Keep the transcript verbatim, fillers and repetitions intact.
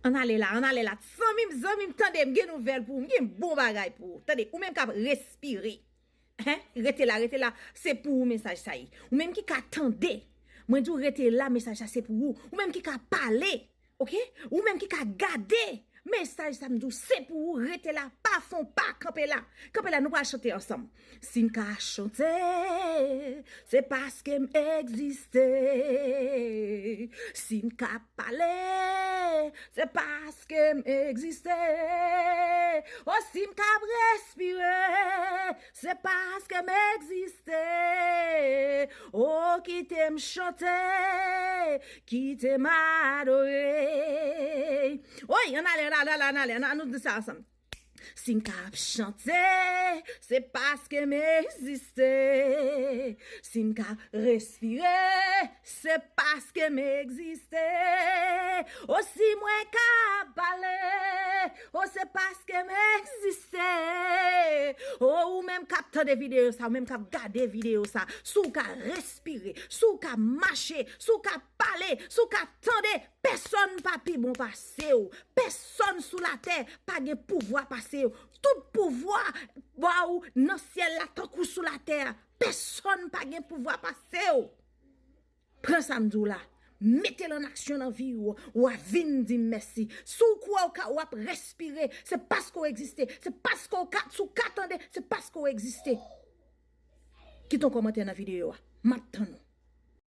Ann ale la, ann ale la. Zanmi m, zanmi m, tande, m gen nouvèl pou ou, m gen bon bagay pou ou. Tande, ou menm k ap respire. Hein? Rete la, rete la. Se pou ou mesaj sa ye. Ou menm ki ka tande. Mwen di w rete la, mesaj sa se pou ou. Ou menm ki ka pale. Oke? Ou menm ki ka gade. Mesaj sa m di w se pou ou. Rete la, pa fon, pa kanpe la. Kanpe la, nou pral chante ansanm. Si m ka chante, se paske m egziste. Si m ka pale, se paske m egziste. O, si m ka respire, se paske m egziste. O, kite m chante, kite m adore. Oy, ann ale, ann ale, ann ale, ann ale, ann nou di sa ansanm. Si m ka ap chante, se paske m egziste. Si m ka respire, se paske m egziste. O, si mwen ka pale, o, se paske m egziste. O, ou menm k ap tande videyo sa, ou menm k ap gade videyo sa, si w ka respire, si w ka mache, si w ka pale, si w ka tande, pèsonn pa pi bon pase w. Pèsonn sou latè pa gen pouvwa pase w. Tout pouvwa ba w nan syèl la tankou sou latè a. Pèsonn pa gen pouvwa pase w. Pran sa m di w la. Mete l an aksyon nan vi w. W a vin di m mèsi. Si w kwè w ka, w ap respire, se paske w egziste. Se paske w ka, si w ka tande, se paske w egziste. Kite yon kòmantè nan videyo a. M ap tann ou.